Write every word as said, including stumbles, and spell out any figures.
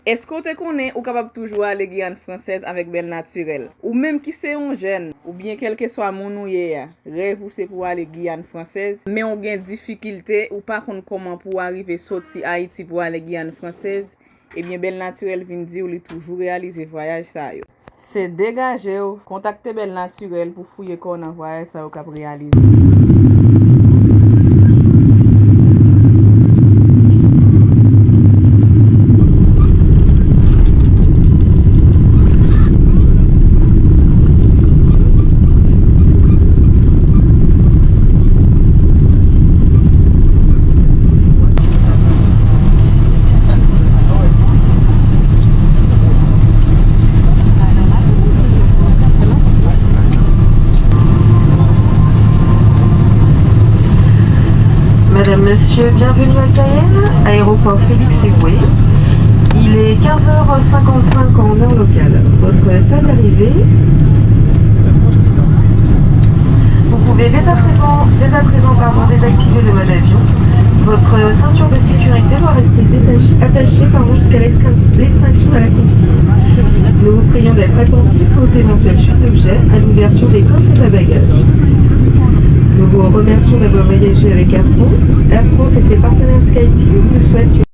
Èske w te konnen ou kapab toujou ale Giyàn Fransèz avèk Bèl Natirèl? Ou menm ki se yon jèn, oubyen kèlkeswa moun ou ye a, rèv ou se pou w ale Giyàn Fransèz, men w gen difikilte, ou pa konn kòman pou w arive soti Ayiti pou w ale Giyàn Fransèz, ebyen Bèl Natirèl vin di w li toujou reyalize vwayaj sa yo. Se degaje w, kontakte Bèl Natirèl pou fouye kò w nan vwayaj sa yo k ap reyalize. Madame, Monsieur, bienvenue à Cayenne, aéroport Félix Éboué. Il est quinze heures cinquante-cinq en heure locale. Votre salle d'arrivée. Vous pouvez dès à présent, dès à présent, pardon, désactiver le mode avion. Votre ceinture de sécurité doit rester détachée, attachée, pardon, jusqu'à l'extrin-, l'extinction de la consigne. Nous vous prions d'être attentifs aux éventuelles chutes d'objets à l'ouverture des coffres à bagages. Nous vous remercions d'avoir voyagé avec Air France. Air France et ses partenaires SkyTeam vous souhaitent une